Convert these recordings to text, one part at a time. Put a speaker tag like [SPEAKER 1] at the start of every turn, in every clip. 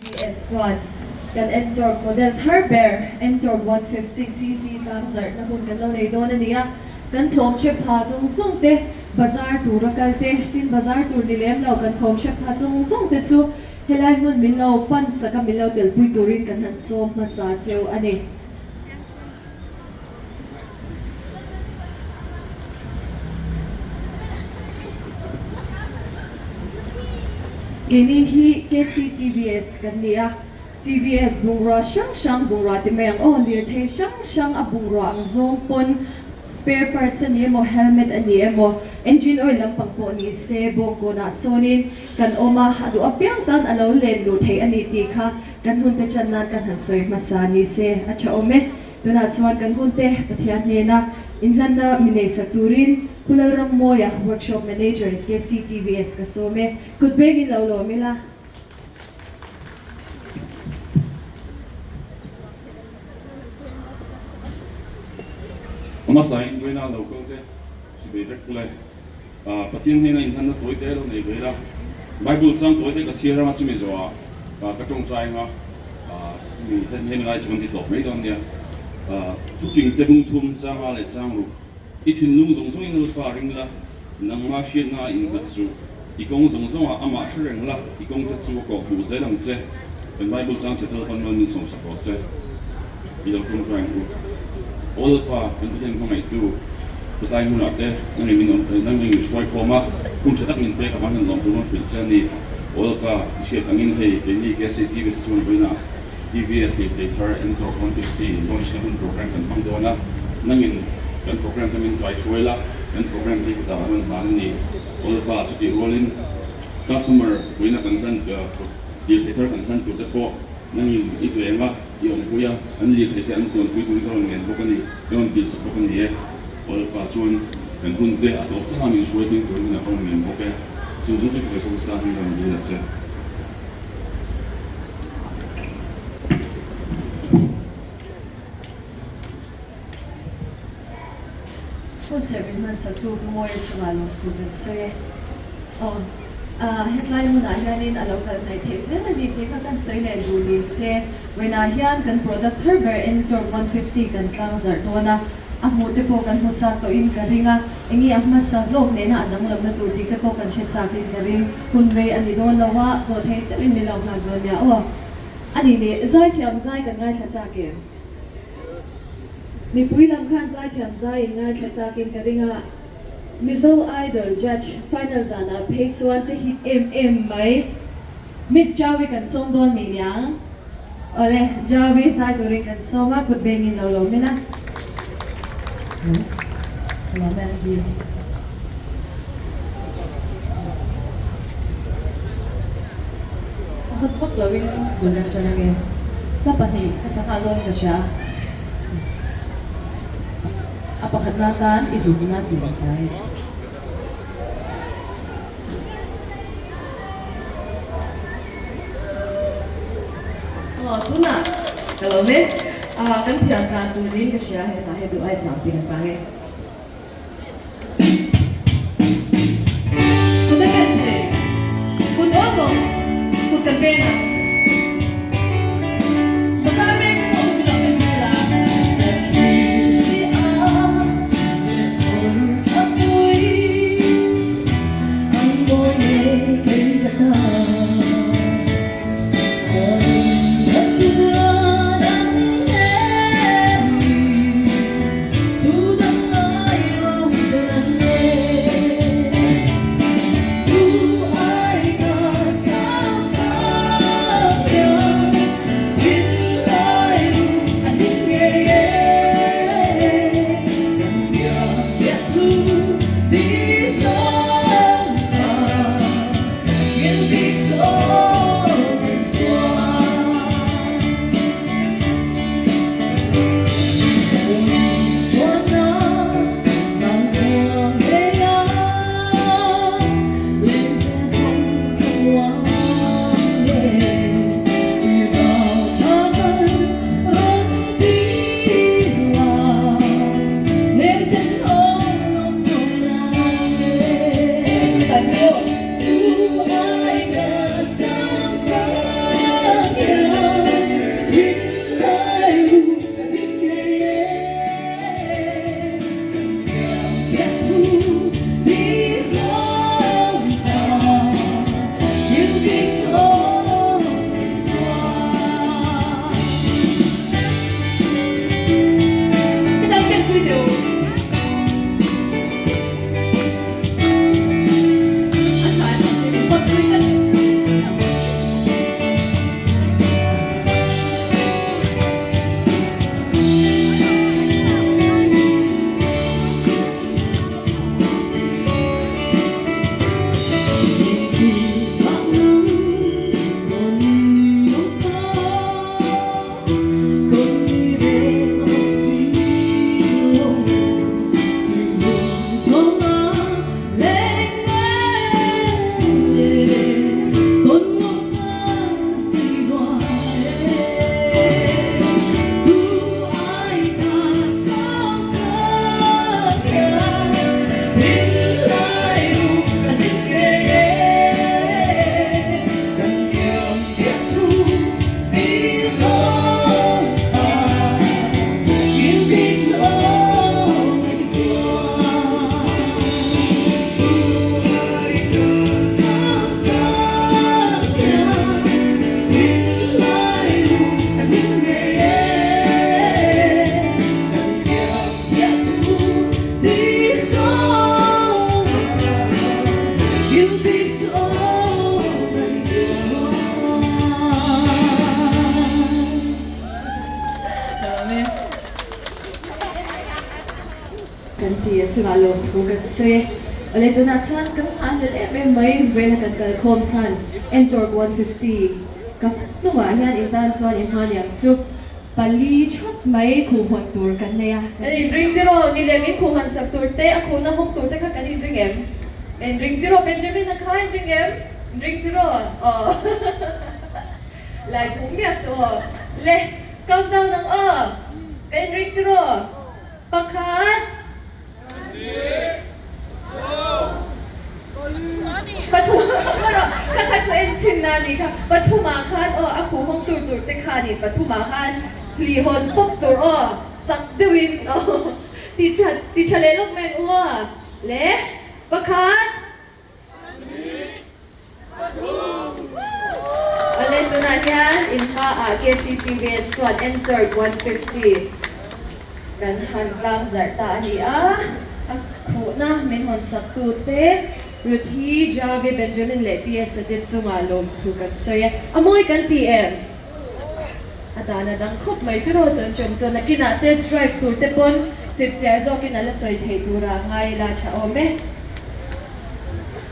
[SPEAKER 1] TVS chuan kan Ntorq model thar ber Ntorq 150cc tlangzarhna hun kan lo nei dawn a ni a, kan thawm hre pha zawng zawng te, bazar tura kal te, tin bazar tur ni lem lo kan thawm hre pha zawng zawng te chu helai hmun min lo pan sak a min lo telpui turin kan han sawm hmasa cheu a ni. Keini hi KCTVS kan ni a, TVS bungrua hrang hrang bungrua ti mai ang aw, lirthei hrang hrang a bungrua ang zawng pawn spare parts a ni emaw helmet a ni emaw engine oil lampang pawh ni se bawngkawnah sawnin kan awm a, a duh apiang tan a lo len luh theih a ni tih kha kan hunte tan nan kan han sawi hmasa ni se a tha awm e. Tunah chuan kan hunte Pathian hnena inhlanna mi neihsak turin Pu Lalrammawia, Workshop Manager, KCTVS ka sawm e. Kut bengin lo lawm ila.
[SPEAKER 2] Hmasa in Buena lo kal te chi ve vek le. Pathian hnena inhlanna tawi te lo nei ve ila. Bible chang tawi te ka chhiar anga chumi zawhah ka tawngtai anga chumi hemi lai chu kan ti tawp mai dawn nia. Thufing te bung thum changa leh chang ruk i thinlung zawng zawngin Lalpa ring la, nangma hriatna a innghat suh. I kawng zawng zawngah amah hre reng la, i kawng te chu a kawh hmuh zel ang che. Kan Bible chang chhe Lalpan man min sawmsak rawh se. I lo tawngtai ang u. Aw Lalpa, kan Pathian hmangaihtu, Patlai hmunah te nangin min awm, nangin min hruai khawm a, hun tha tak min pek avang hian lawm tur rawn hrilh che a ni. Aw Lalpa, i hriat angin hei keini KCTVS chuan vawiinah TVS leh thei thar Ntorq 150 launch na hun program kan hmang dawn a, nangin kan program te min kaihruai la, kan program hi kutah a rawn hlan a ni. Aw Lalpa, chutih rualin customer puina kan hlan, lirthei thar kan hlan tur te pawh nangin i veng a, i awmpui a, an lirthei te an tuanpui turin ka rawn ngen bawk a ni, ka rawn dilsak bawk a ni e. Aw Lalpa, chuan kan hun te a tawp thleng a min hruai thleng turin ka rawn ngen bawk e. Chu chu chu Jesuh Krista hming rawn dil a che.
[SPEAKER 1] Hun serh min hmansaktu Pu Mawia chungah lawmthu kan sawi e. Aw, hetlai hmunah hianin a lo kal hnaih theih zel a ni tih kha kan sawi leh duh ni se. Vawiinah hian kan product thar ber Ntorq 150 kan tlang zarh dawn a, a hmuh te pawh kan hmu chak tawhin ka ring a, enge a hmasa zawk nena a danglamna tur tih te pawh kan hre chakin ka ring. Hun rei a ni dawn lo a, dawh thei deuhin min lo nghak dawn nia aw. A nih nih, zaithiam zai kan ngaithla chak em? Mipui lam khan zaithiam zai in ngaithla chakin ka ring a, Mizo Idol judge final zanah phei chuan che hit em em mai. Miss Jawi kan sawm dawn mi niang? Awle, Jawi zai turin kan sawm a, kut bengin lo lawm ila. Lawm e Angie. A hot vak loin bul kan ṭan ange. Hla pahnih ka sa nghal dawn ka hria. A pakhatna atan i hlutna tih ang sai. Aw tunah ka lo ve. Kan thiam tlan tur niin ka hria he hna hi duh ai sang tih kan sang e. Kut a pen thei. Kut aw zawng kut kan pen ang. Bazar veng te pawh chu min lo pen pui la. Ka thi si a leh chhawr tha pui ang mawi nei kei ka ta. Kan ti a chungah lawmthu kan sawi e. Awle tunah chuan kan nghahhlelh em em mai vena kan kal khawm chhan Ntorq 150 ka hnungah hian in tan chuan i hma niang chu pali that mai khuhhawn tur kan nei a. Kan inring tiraw ni leh min khuhhawn sak tur te a khuhna hawng tur te kha kan inring em? Inring tiraw Benjamin a kha inring em? Inring tiraw? Aw lai duh miah chu aw. Le countdown ang aw. Ka inring tiraw? Pakhat. Pathum erawh kha kha chu en chhin na ni kha. Pathumah khan aw a khuhawng tur tur te kha ni pathumah khan hli hawn pawp tur aw chak deuhin aw ti tha ti tha leh lawk mai ang u aw le pakhat. Awle tunah hian in hmaah KCTVS chuan Ntorq 150 kan han tlang zarh ta a ni a, a khuhna min hawn sak tute Ruthi, Javi, Benjamin leh TS a te chungah lawmthu kan sawi a, a mawi kan ti em? A dan a dang khawp mai tiraw tun tum chu nakinah test drive tur te pawn chipchiar zawkin a la sawi theih tura ngai ila tha awm e.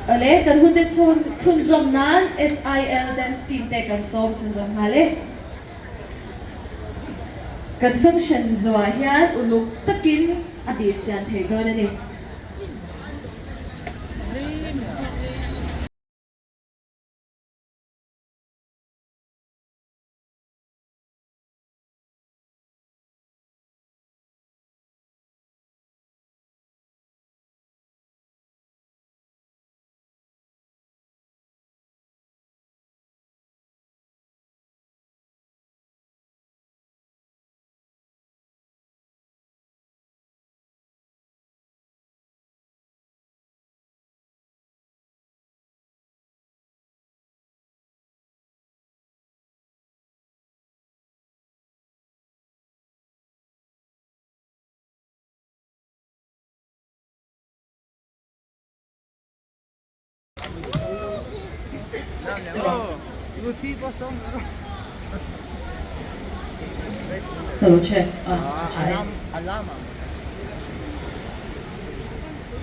[SPEAKER 1] Awle, kan hun te chhun chhunzawm nan SIL dance team te kan sawm chhunzawm nghal e. Kan function zuah hian uluk takin a bih chian thei dawn a ni.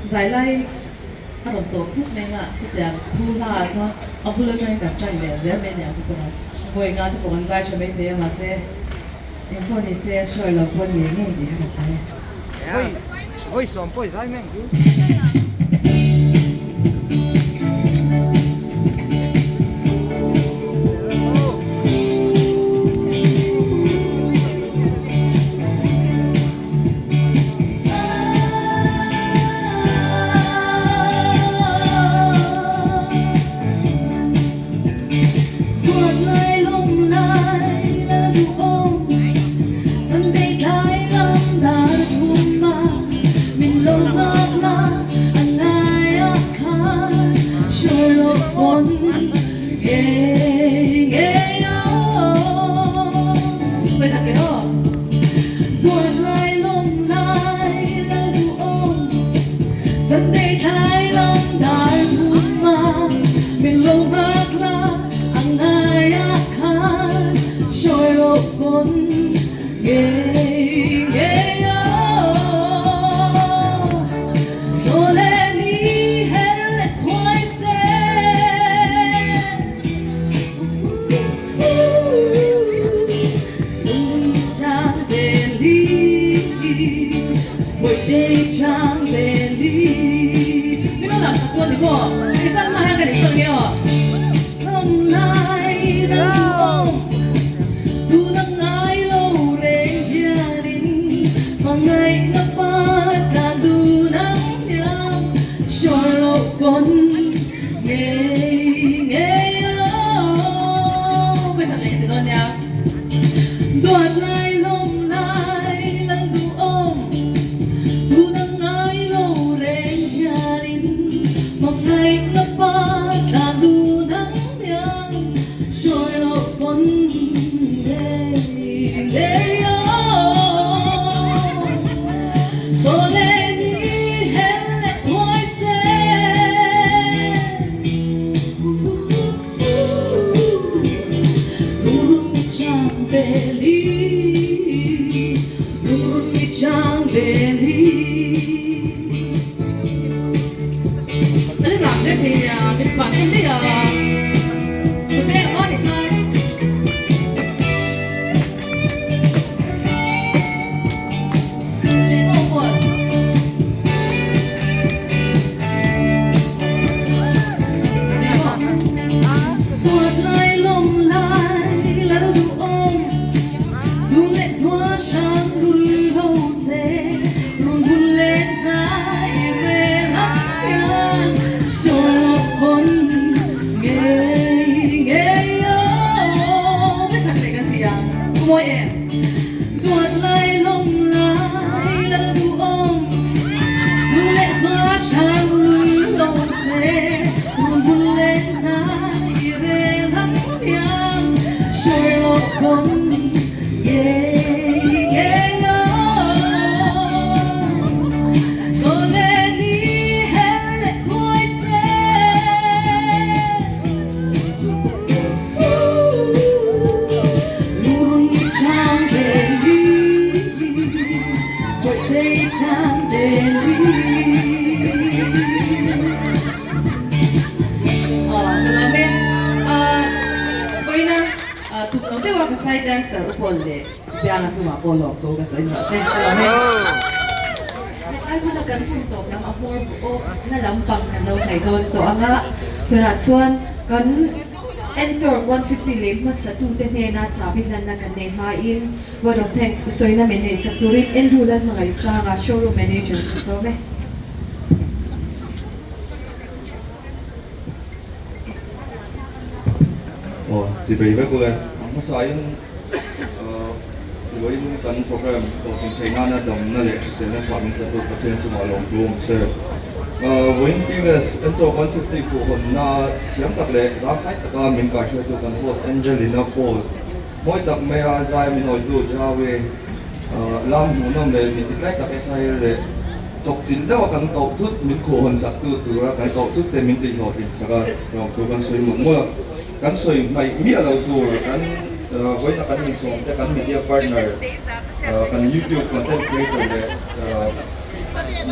[SPEAKER 3] Zai lai a rawn tawp thut mai anga chutiang thu hla ah chuan a bul atangin kan tan leh zel mai aniang chu tawng vawi nga te pawh kan zai tha mai thei a mahse engpawh ni se sure lo pawh ni ngei tih kha ka chhang e.
[SPEAKER 4] Vawi sawm pawh i zai mai ang chu.
[SPEAKER 1] Word of thanks sawina min neihsak turin Andrew Lalhmangaihsanga, Showroom Manager ka sawm e.
[SPEAKER 5] Aw, chibei vek ule. A hmasain vawiin kan program hlawhtlin theih nana damna leh hriselna tha min pe tu Pathian chungah lawmtu awm se. Vawiin TVS Ntorq 150 khuhhawnna thiam tak leh zangkhai taka min kaihruaitu kan host Angelina Paul Mawi tak maia zai min awitu Jawe lam hmuhnawm leh min titlai tak Israel leh chawkchilh deuha kan koh thut min khuhhawn sak tu tura kan koh thut te min tihhlawhtlin sak a, lawmthu kan sawi mawlh mawlh a. Kan sawi hmaih miah lo tur kan vawiina kan insawm te kan media partner kan YouTube content creator leh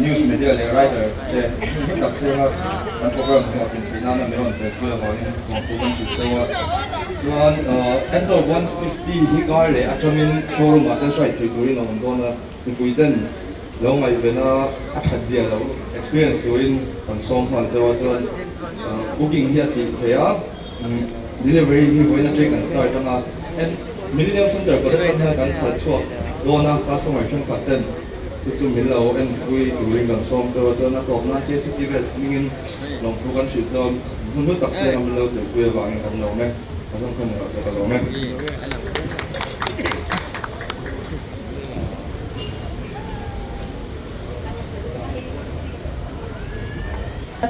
[SPEAKER 5] News media leh writer te hmun tak sianga kan program hlawhtlin tih nana min rawn telpui avangin thawmhnaw kan hrilh chauh a. Chuan Ntorq 150 hi kar leh atangin showroom ah te hriat theih turin a awm dawn a, mipui ten lo ngaihven a a that zia lo experience turin kan sawm nghal chauh a. Chuan booking hi a tih theih a, delivery hi vawiin atang kan start ang a, Millennium Centre kawt atang hian kan khalh chhuak dawn a, customer thenkhat ten. Chu chu min lo enpui turin kan sawm chauh a, chuan a tawp nan KCTVS hmingin lawmthu kan hrilh chuan hmun hlu tak siam a min lo telpui avangin kan lawm e, ka zawng khan erawh chu ka lawm e.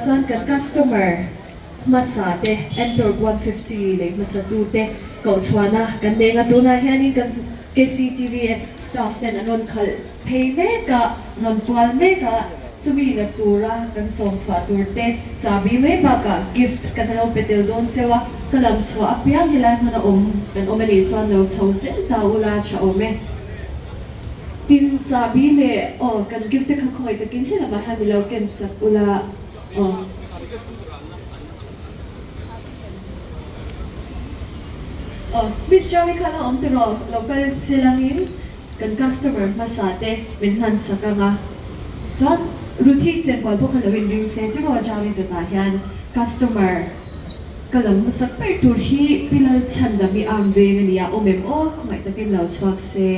[SPEAKER 1] Chuan kan customer hmasa te Ntorq 150 lei hmasa tu te koh chhuahna kan nei anga tunah hianin kan KCTVS staff ten an rawn khalh phei mek a, rawn kual mek a, chumi la tura kan sawm chhuah tur te chahbi mai bakah gift kan lo pe tel dawn cheu a, ka lam chhuah apiang helai hmuna awm kan awm anih chuan lo chho zel ta ula tha awm e. Tin, chahbi leh aw kan gift te kha khawngaih takin helamah hian mi lo ken sak ula. Aw. Aw, Miss Jawi kha la awm tiraw? Lo kal se langin kan customer hmasa te min hman sak ang a. Chuan Ruthi chenkual pawh kha lo inring se tiraw Jawi tunah hian customer ka lam hmasak ber tur hi Pi Lalchhandami arm veng a nia awm em aw khawngaih takin lo chhuak se.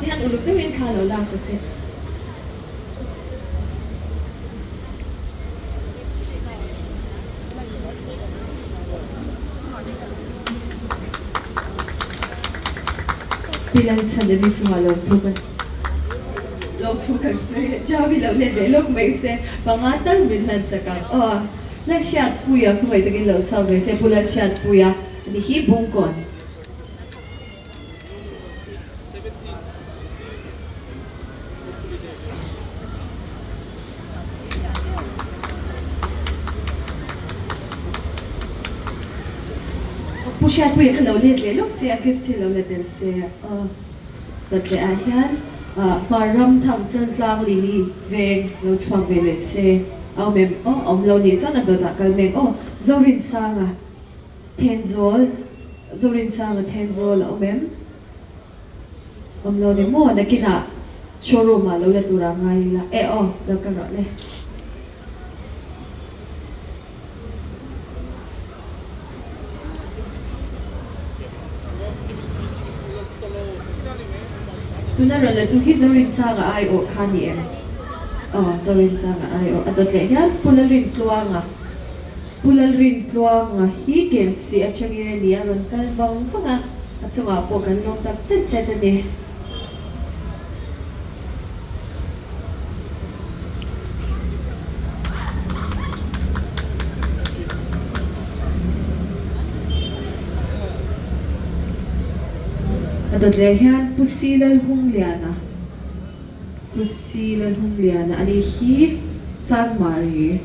[SPEAKER 1] Hian uluk deuhin thla lo lak sak se. Pi Lalchhandami chungah lawmthu kan lawmthu kan sawi Javi lo let leh lawk mai se panga tal min hlan sak ang aw Lalhriatpuia khawngaih takin lo chhuak ve se Pu Lalhriatpuia ani hi Bungkawn. Hriatpuia kha lo let leh lawk se a gift hi lo la tel se aw. Dawt leh ah hian Hmar ram thang Chaltlang Lili veng lo chhuak ve leh se a awm em aw a awm lo nih chuan a dawt ah kal mek aw Zorinsanga Thenzawl Zorinsanga Thenzawl a awm em awm lo ni maw nakinah showroom ah lo la tur ah ngai ila e aw lo kal rawh le. Tuna rawn la tu hi Zorinsanga aiawh kha ni em? Aw, Zorinsanga aiawh a dawt leh hian Pu Lalrintluanga, Pu Lalrintluanga hi Kelsih atangin a ni a rawn kal vang vang a, a chungah pawh kan lawm tak zet zet a ni. A dawt leh hian Pu Si Lalhungliana, Pu Si Lalhungliana a nih hi Chanmari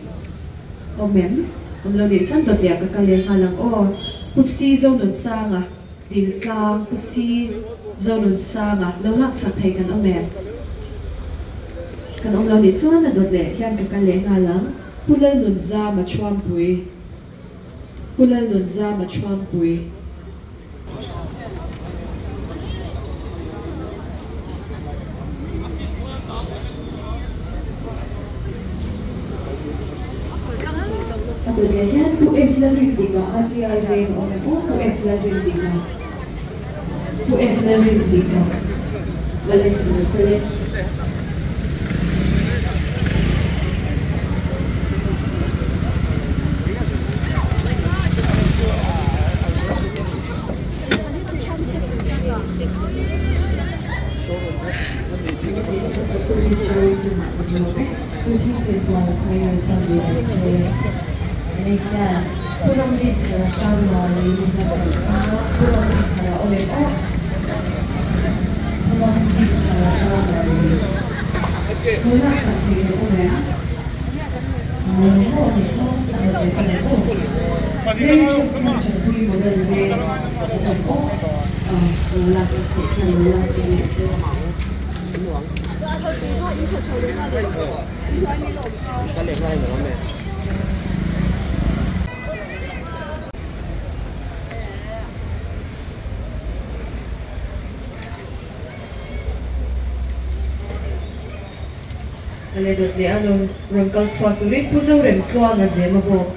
[SPEAKER 1] awm em? Awm lo nih chuan dawt leh ah ka kal leh nghal ang aw. Pu Si Zonunsanga. Diltlang Pu Si Zonunsanga lo laksak thei kan awm em? Kan awm lo nih chuan a dawt leh hian ka kal leh nghal ang. Pu Lalnunzama Chhuampui Pu Lalnunzama Chhuampui. A dawt leh hian Pu F Lalrindika RTI veng a awm em aw Pu F Lalrindika Pu F Lalrindika Vale lo kal e. Ale dawt leh a rawn kal chhuak turin Pu Zoremtluanga zema bawk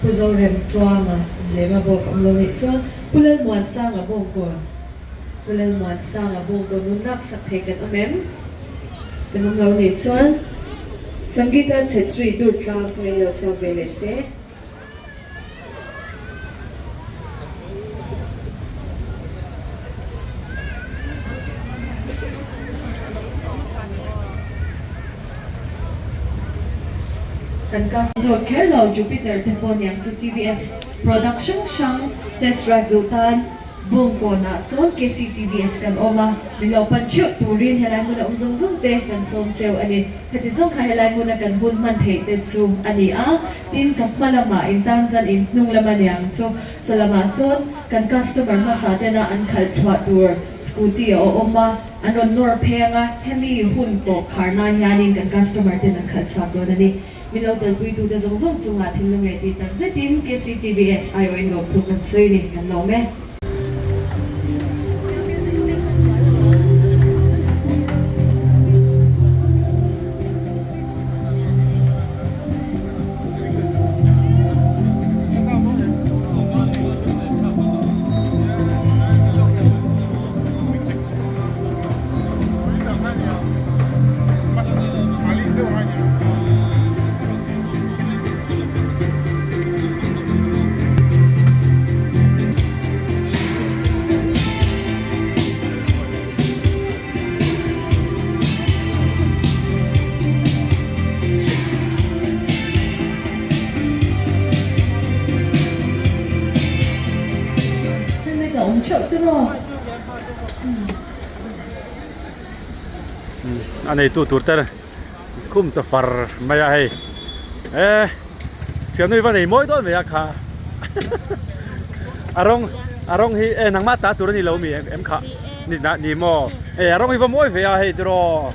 [SPEAKER 1] Pu Zoremtluanga zema bawk awm lo nih chuan Pu Lalmuansanga bawngkawn Pu Lalmuansanga bawngkawn rawn laksak thei kan awm em? Kan awm lo nih chuan Sangeeta Chhetri dur tlang khaw in lo chhuak ve leh se. Kan ka dawt kher lo Jupiter te pawh niang chu TVS product hrang hrang test drive duh tan Bawngkawnah sawn KCTVS kan awm a, min lo pan theuh turin helai hmuna awm zawng zawng te kan sawm cheu a ni. Heti zawng kha helai hmuna kan hun hman theih te chu a ni a, tin ka hma lamah in tan chuan in hnung lam a niang chu. Saw lamah sawn kan customer hmasa tena an khalh chhuah tur scooty a awm a, an rawn nawr pheng a, hemi hun tawp khar nan hianin kan customer ten an khalh chhuak dawn a ni. Min lo telpuitute zawng zawng chungah thinlung leh tih tak zetin KCTVS aiawhin lawmthu kan sawi ni kan lawm e. Helmet a awm theuh tiraw?
[SPEAKER 6] A neitu tur te khum ta far mai a hei e thiamna hi va nei mawi dawn mai a kha a rawng A rawng hi e nangmah ta tur a ni lo mi em kha ni na ni maw e a rawng hi va mawi ve a hei tiraw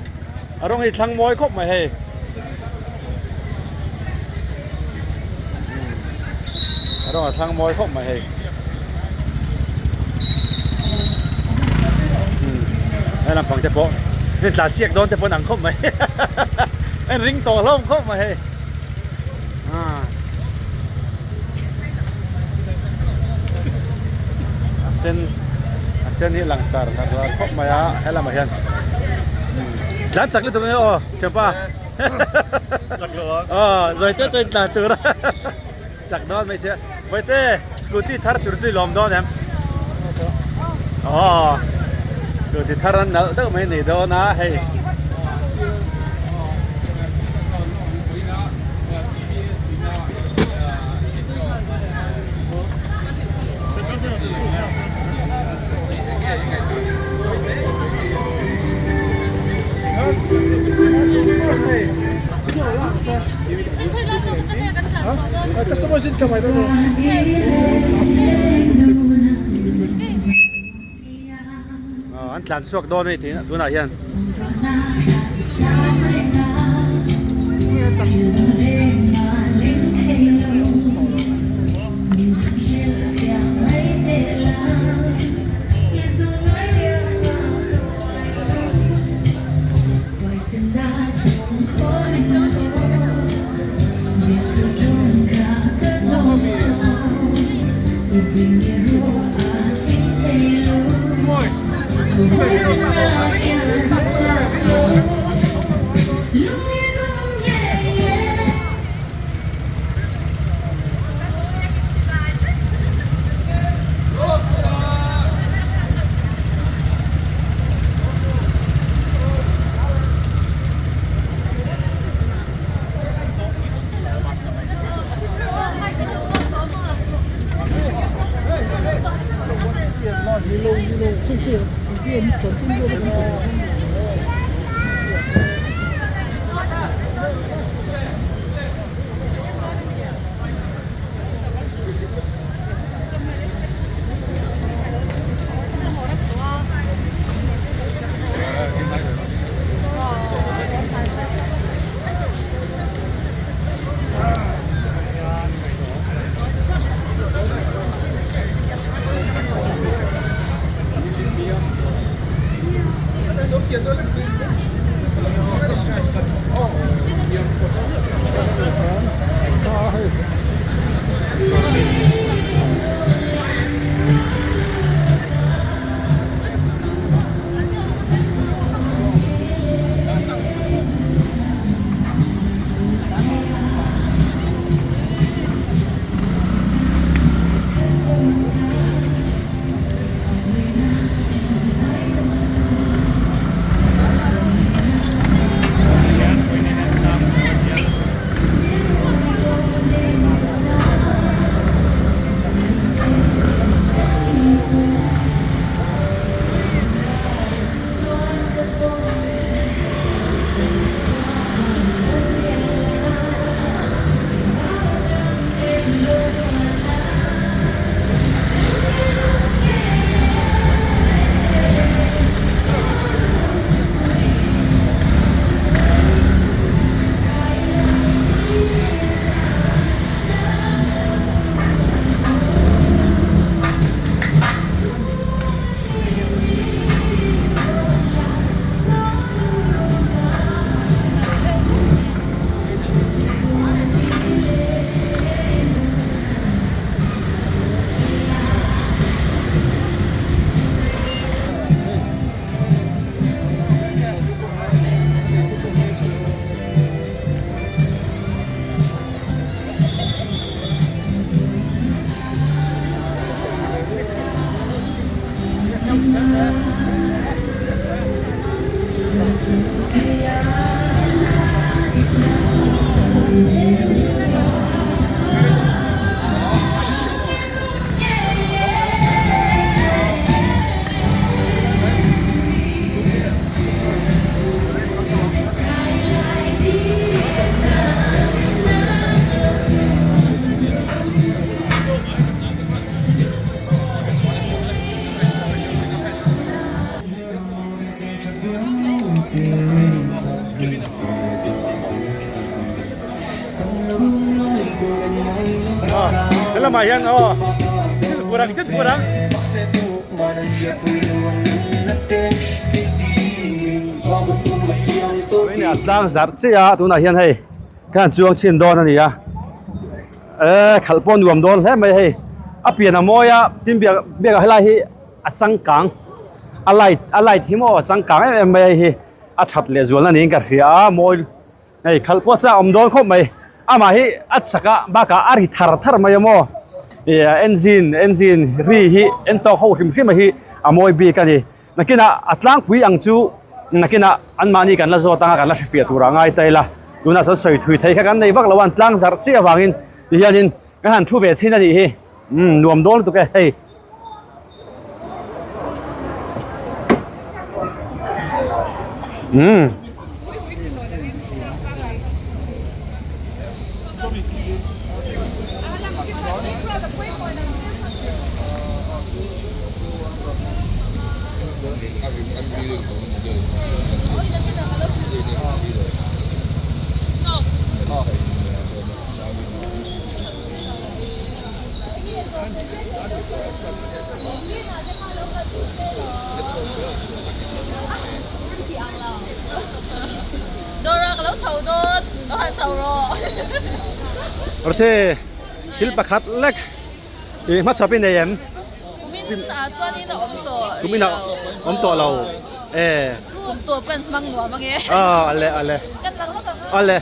[SPEAKER 6] a rawng hi thlang mawi khawp mai hei a rawng a thlang mawi khawp mai hei he lampang te pawh hei tla siak dawn te pawh an ang khawp mai en ring tawh hlawm khawp mai hei. A sen a sen hi langsar lar lar khawp mai a he lamah hian tlan chak lutuk ange aw thianpa aw zawi te te in tlan tur a chak dawn mai sia Vawite scooty thar tur chu i lawm dawn em aw scooty thar an nalh deuh mai a ni dawn a hei. An tlan chhuak dawn a ni tih tunah hian. Helamah hian aw thil fur ang thil fur ang. A tlang zarh chiah a tunah hian hei ka han chuang chhin dawn a ni a e khalh pawh nuam dawn hle mai hei a pian a mawi a tin biak biakah helai hi a changkang a light a light hi maw a changkang em em mai a hei hi a that leh zualna niin ka hria a mawi Hei khalh pawh chu a awm dawn khawp mai amah hi a chak a bakah a ri thar thar mai a maw ih engine engine ri hi en tawk ho hrim hrim a hi a mawi bik a ni nakinah a tlangpui ang chu nakinah anmahni kan la zawt anga kan la hrefiah turah ngai ta ila tunah chuan sawi thui thei kha kan nei vak lo a an tlang zarh chiah avangin tihianin kan han thu ve chhin a nih hi umm nuam dawn lutuk e hei. Umm. Rte thil pakhat lek ih hmachhawp i nei em? Kumin ah awm tawh lo e. Aw ale ale ale.